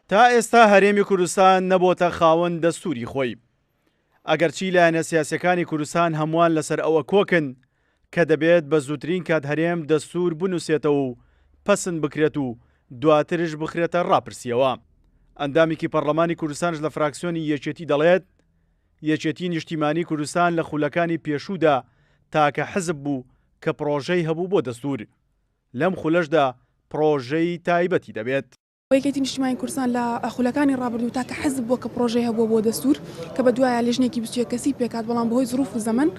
تا ئێستا هەرێمی کوردستان نەبۆتە خاوەن دەستووری خۆی. ئەگەرچی لایەنە سیاسیەکانی کوردستان هەمووان لەسەر ئەوە کۆکن کە دەبێت بە زووترین کات هەرێم دەستوور بنووسێتەوە و پەسند بکرێت و دواترش بخرێتە ڕاپرسیەوە. ئەندامێکی پەڕلەمانی کوردستانش لە فراکسیۆنی یەکێتی دەڵێت، یەکێتی نیشتیمانی کوردستان لە خولەکانی پێشوودا تاکە حزب بوو کە پڕۆژەی هەبوو بۆ دەستوور. لەم خولەشدا پڕۆژەی تایبەتی دەبێت. یەکێتی نیشتیمانی کوردستان لە خولەکانی ڕابردوو تاکە حزب بووە کە پڕۆژەی هەبووە بۆ دەستوور کە بە دوایە لیژنەیەکی 21 کەسی پێکهات، بەڵام بەهۆی زروف و زەمەن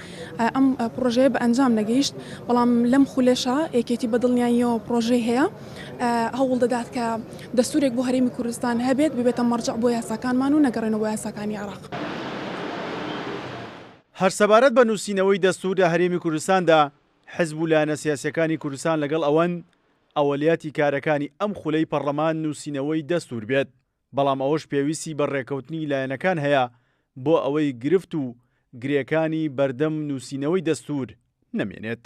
ئەم پڕۆژەیە بە ئەنجام نەگەیشت، بەڵام لەم خولەشا یەکێتی بە دڵنیاییەوە پڕۆژەی هەیە هەوڵ دەدات کە دەستوورێک بۆ هەرێمی کوردستان هەبێت ببێتە مەرجەع بۆ یاساکانمان و نەگەڕێنەوە بۆ یاساکانی عێراق. هەر سەبارەت بە نووسینەوەی دەستوور لە هەرێمی کوردستاندا، حزب و لایەنە سیاسییەکانی کوردستان لەگەڵ ئەوەن ئەوەلیاتی کارەکانی ئەم خولەی پەڕلەمان نووسینەوەی دەستوور بێت، بەڵام ئەوەش پێویستی بە ڕێکەوتنی لایەنەکان هەیە بۆ ئەوەی گرفت و گرێکانی بەردەم نووسینەوەی دەستوور نەمێنێت.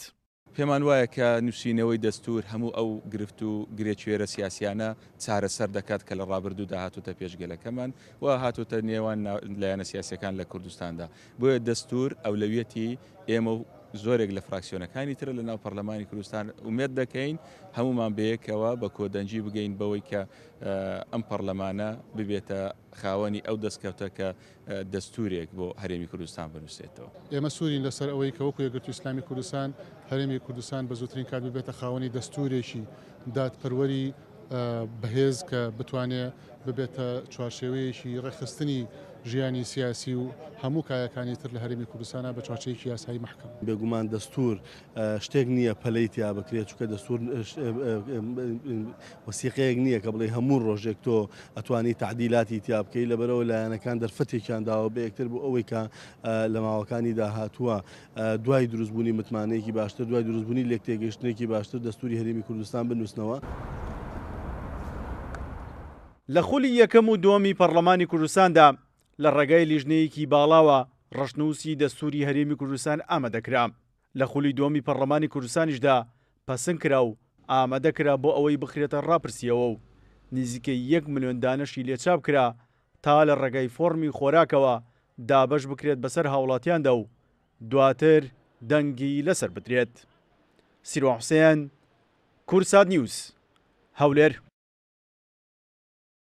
پێمان وایە کە نووسینەوەی دەستوور هەموو ئەو گرفت و گرێ کوێرە سیاسیانە چارەسەر دەکات کە لە ڕابردوودا هاتۆتە پێش گەلەکەمان و هاتۆتە نێوان لایەنە سیاسیەکان لە کوردستاندا. بۆیە دەستوور ئەولەویەتی ئێمە و زۆرێک لە فراکسیۆنەکانی ترە لە ناو پەرلەمانی کوردستان. ئومێد دەکەین هەموومان بەیەکەوە بە کۆدەنگی بگەین بەوەی کە ئەم پەرلەمانە ببێتە خاوەنی ئەو دەستکەوتە کە دەستورێک بۆ هەرێمی کوردستان بنووسێتەوە. ئێمە سوورین لەسەر ئەوەی کە وەکو یەکگرتووی ئیسلامی کوردستان، هەرێمی کوردستان بە زووترین کات ببێتە خاوەنی دەستوورێکی دادپەروەری بەهێز کە بتوانێ ببێتە چوارچێوەیەکی ڕێکخستنی ژیانی سیاسی و هەموو کایەکانی تر لە هەرێمی کوردستانا بە چوارچێوەیەکی یاسایی مەحکەم. بێگومان دەستوور شتێک نییە پەلەی تیا بکرێت، چونکە دەستوور وەسیقەیەک نییە کە بڵێی هەموو ڕۆژێک تۆ ئەتوانی تەعدیلاتی تیا بکەی، لەبەرئەوە لایەنەکان دەرفەتێکیان داوە بە یەکتر بۆ ئەوەی کە لە ماوەکانی داهاتووە دوای دروستبوونی متمانەیەکی باشتر، دوای دروستبوونی لێکتێگەیشتنێکی باشتر دەستووری هەرێمی کوردستان بنووسنەوە. لە خولی یەکەم و دووەمی پەڕلەمانی کوردستاندا لە ڕێگای لیژنەیەکی باڵاوە ڕەشنووسی دەستووری هەرێمی کوردستان ئامادەکرا، لە خولی دووەمی پەڕلەمانی کوردستانیشدا پەسند کرا و ئامادە کرا بۆ ئەوەی بخرێتە ڕاپرسییەوە و نزیکەی یەک ملیۆن دانەشی لێ چاپ کرا تا لە ڕێگای فۆڕمی خۆراکەوە دابەش بکرێت بەسەر هاوڵاتیاندا و دواتر دەنگی لەسەر بدرێت. سیروان حوسێن، کوردسات نیوز، هەولێر.